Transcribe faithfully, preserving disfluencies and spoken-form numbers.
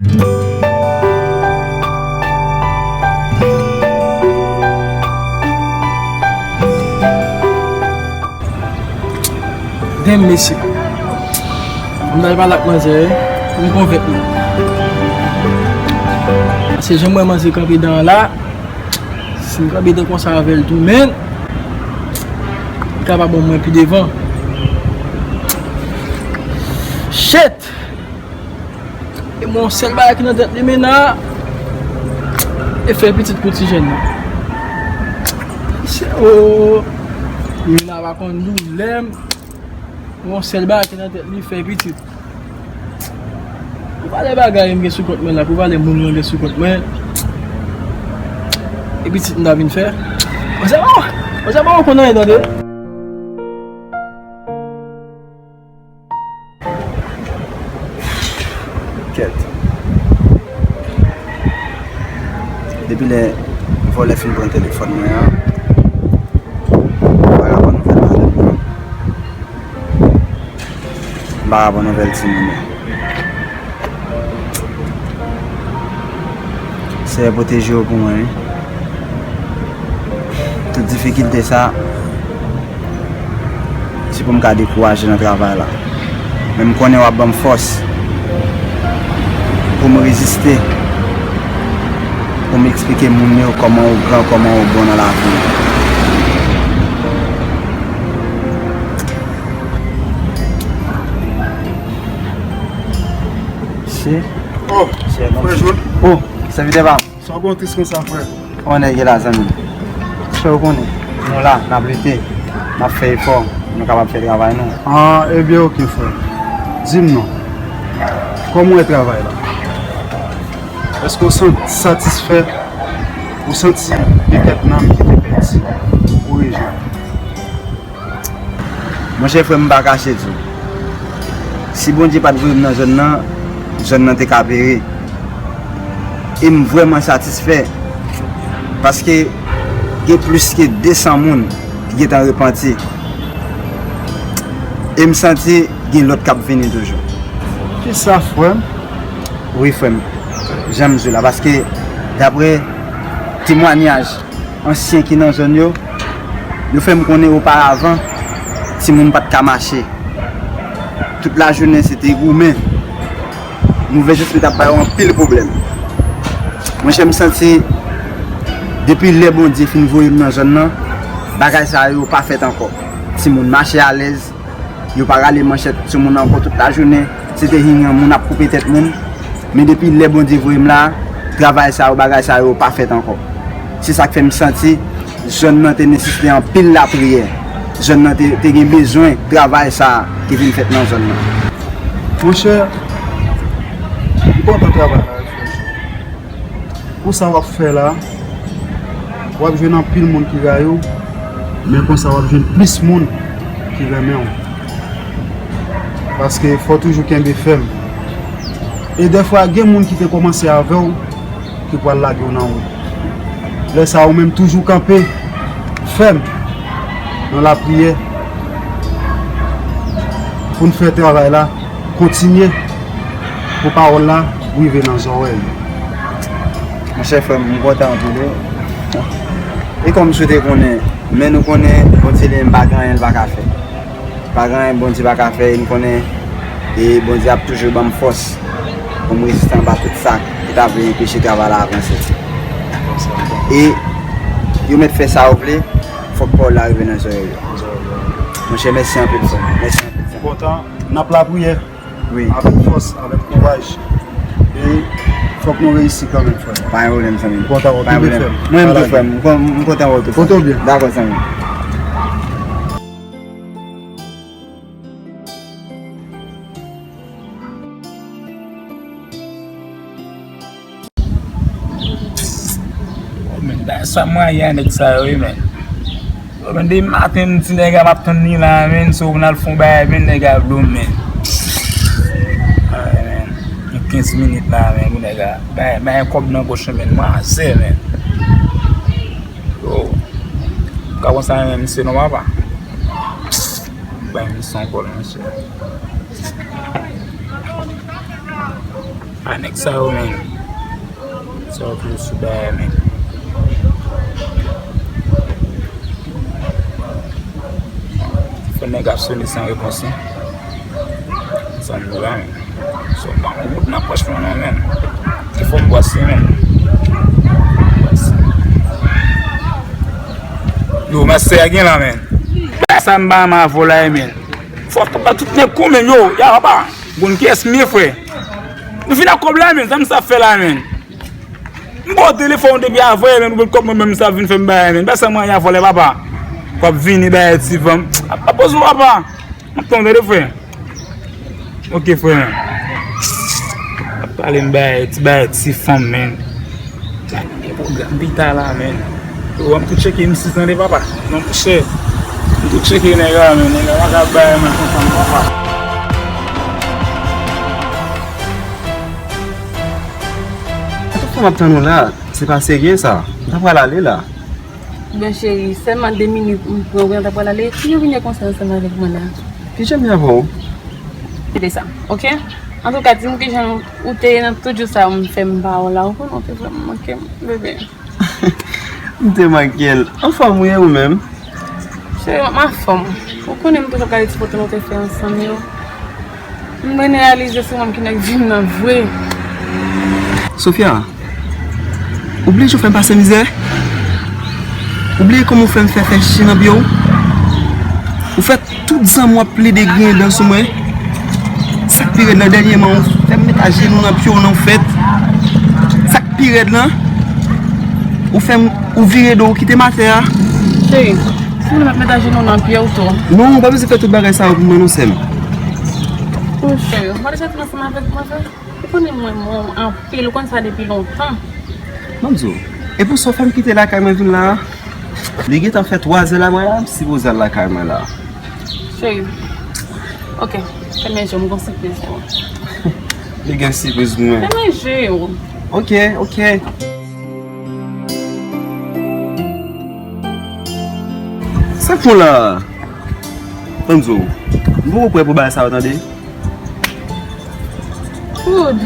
Damn, mesye. M t al pale ak manzè, wi. M konvenk li. Se jan m wè manzè kanpe dan an la. Si m kanpe dan konsa avè l tou, men, li ka pa ban mwen pi devan. Shit! E mwen, yon sèl bagay ki nan tèt li, men nan, e fè pitit pou ti jèn nan. Se, o, men nan pa konn doulè m. Yon sèl bagay ki nan tèt li, fè pitit. Pou valè bagay m gen sou kont mwen la, pou valè moun mwen gen sou kont mwen, e pitit m ta vin fè. Manzè pa, manzè pa konn anyen, tande. Kèt. Depi lè vòlè fin pran telefòn mwen an, m pa ka pran nouvèl madanm nan. M pa ka pran nouvèl timoun yo. Seyè pwoteje yo pou mwen, wi. Tout difikilte sa, se pou m ka dekouraje nan travay la. Men m konnen w ap ban m fòs pou m reziste, pou m eksplike moun yo kòman ou gran, kòman ou bon nan lavi. Se. Oh, se frè Joun. Oh, sèvitè pa m. Sa w bon tris konsa, frè? On nèg la, zanmi. Frè, ou konnen, nou la, n ap lite, n ap fè efò, nou kapab fè travay nou. Ah, ebyen, oke, frè. Di m non. Kòman w wè travay la? Èske w santi satisfè? Ou santi petèt nanm ki te pèdi ou rejwenn? Monchè frè m, m pa kache di w, si Bondye pa t voye m nan zòn nan, zòn nan te ka pere. E m vrèman satisfè, paske gen plis ke de san moun ki gentan repanti. E m santi gen lòt k ap vini toujou. Kisa, frè m? Wi, frè m. Jan m di w la, paske daprè temwanyaj ansyen ki nan zòn yo, yo fè m konnen oparavan, timoun pa t ka mache. Tout lajounen, se te goumen. Mouvèz espri t ap ba yo anpil pwoblèm. Monchè, m santi, depi lè Bondye fin voye m nan zòn nan, bagay sa yo pa fèt ankò. Timoun mache alèz, yo pa rale manchèt sou moun ankò tout lajounen. Se te hinyan moun ap koupe tèt moun. Men depi lè Bondye voye m la, travay sa yo, bagay sa yo pa fèt ankò. Se sa k fè m santi zòn nan te nesesite anpil lapriyè. Zòn nan te, te gen bezwen travay sa a ki vin fèt nan zòn nan. Monchè, m kontan travay la, frè. Pou sa w ap fè la, w ap jwenn anpil moun ki rayi w, men konsa w ap jwenn plis moun ki renmen w. Paske fò w toujou kenbe fèm. E dèfwa, gen moun ki te kòmanse avè w ki pral lage w nan wout. Lè sa a, ou menm toujou kanpe fèm nan lapriyè pou n fè travay la kontinye, pou pawòl la rive nan zòrèy yo. Monchè frè m, m kontan anpil, wi. E kòm si w te konnen, men nou konnen Bondye li menm pa gen anyen l pa ka fè. Pa gen anyen Bondye pa ka fè, e m konnen, e Bondye ap toujou ban m fòs pou m reziste anba tout sa ki ta vle enpeche travay la avanse. E yo mèt fè sa yo vle, fòk pawòl la rive nan zòrèy yo. Monchè, mèsi anpil, frè. Mèsi anpil, frè. Kontan, n ap lapriyè. Wi. Avèk fòs, avèk kouraj. E fòk nou reyisi kanmenm, frè. Pa gen pwoblèm, zanmi. M kontan wè w. Pa gen pwoblèm. Mwen menm tou, frè m. M kon-, m kontan wè w tou, frè m. Pote w byen. Dakò, zanmi. Oh, men, bagay sa mwayen nèg sa yo, wi, men. Oh, men, depi maten, m di nèg la, m ap tann li la, men, si w vin al fè yon bagay, men, nèg la vle w, men. Ay, men, gen kenz minit la, men, pou nèg la. Bay, bay kòb nan pòch, men, manzè, men. Yo, ka konsa, men, misye non, papa. Bay misye yon kòl, mesye. A nèg sa yo, men. Sa yo toujou sou bagay, men. Fò nèg ap sone san repons, wi. Sa m di la, men. So, pa yon goud nan pòch mwen, non, men. Ki fò m bwase, men. Bwase. Yo, mèsè a gen la, men. Sa m ba m avò la, men. Fò tout nèg kou, men, yo, ya papa. Bon, kiyès m ye, frè? Nou fin ak kòb la, men, sa m sa fè la, men. M ba w telefòn depi avè, men, ou kòb mwen menm sa vin fè m bagay, men. Ba sa mwen ya vòlè, papa. W ap vini bagay ti fanm. A pa poze w, papa. M ap tann w tande, frè. Ok, frè. Ap pale m bagay, ti bagay ti fanm, men. Gade pwogram pita la, men. Yo, m tou tcheke M six nan de papa. Non, monchè. M tou tcheke nèg la, men. Nèg la pa ka bay mwen kontan, papa. Tout fwa m ap tann ou la, se pa serye sa. M ta pral ale la. Bon, cheri, sèlman de minit m pran, ou ta pral ale. Ki jan w vin konsa ansanm avèk mwen la? Ki jan m ye avè w? Se de sa, ok? Antouka, di m ki jan ou te ye nan tout jou sa yo m fè m pa wè w la. Ou konnen w te vrèman manke m, bebe. M te manke l. Anfòm ou ye ou menm? Cheri, m anfòm. Ou konnen m toujou ap gade ti foto nou te fè ansanm yo. M vin reyalize se ou menm ki nèg vi m nan vre. Sofia, ou bliye jan w fè m pase mizè? Ou bliye kòman w fè m fè fè chen nan pye w? Ou fè tout zanmi w ap plede griyen dan sou mwen. Sa k pi rèd nan, dènyèman, ou fè m met ajenou nan pye w nan fèt. Sa k pi rèd lan, ou fè m, ou vire do, ou kite m atè a. Cheri, si w vle m ap met ajenou nan pye w tou. Non, ou pa bezwen fè tout bagay sa yo pou mwen non, sè m. O cheri, ou pa deja fin ansanm avèk mwen vre? Ou konnen mwen renmen w anpil, ou konn sa depi lontan. Ban m di w, e pou sa w fè m kite lakay mwen vin la a? Li gentan fè twazè la mwen la, m sipoze al lakay mwen la. Cheri, ok, fèmen je w, m gon sipriz pou ou. Li gen sipriz pou mwen. Fèmen je w. Ok, ok. Sa k fè w la? Ban m di w, m poko prè pou bagay sa yo tande. Good.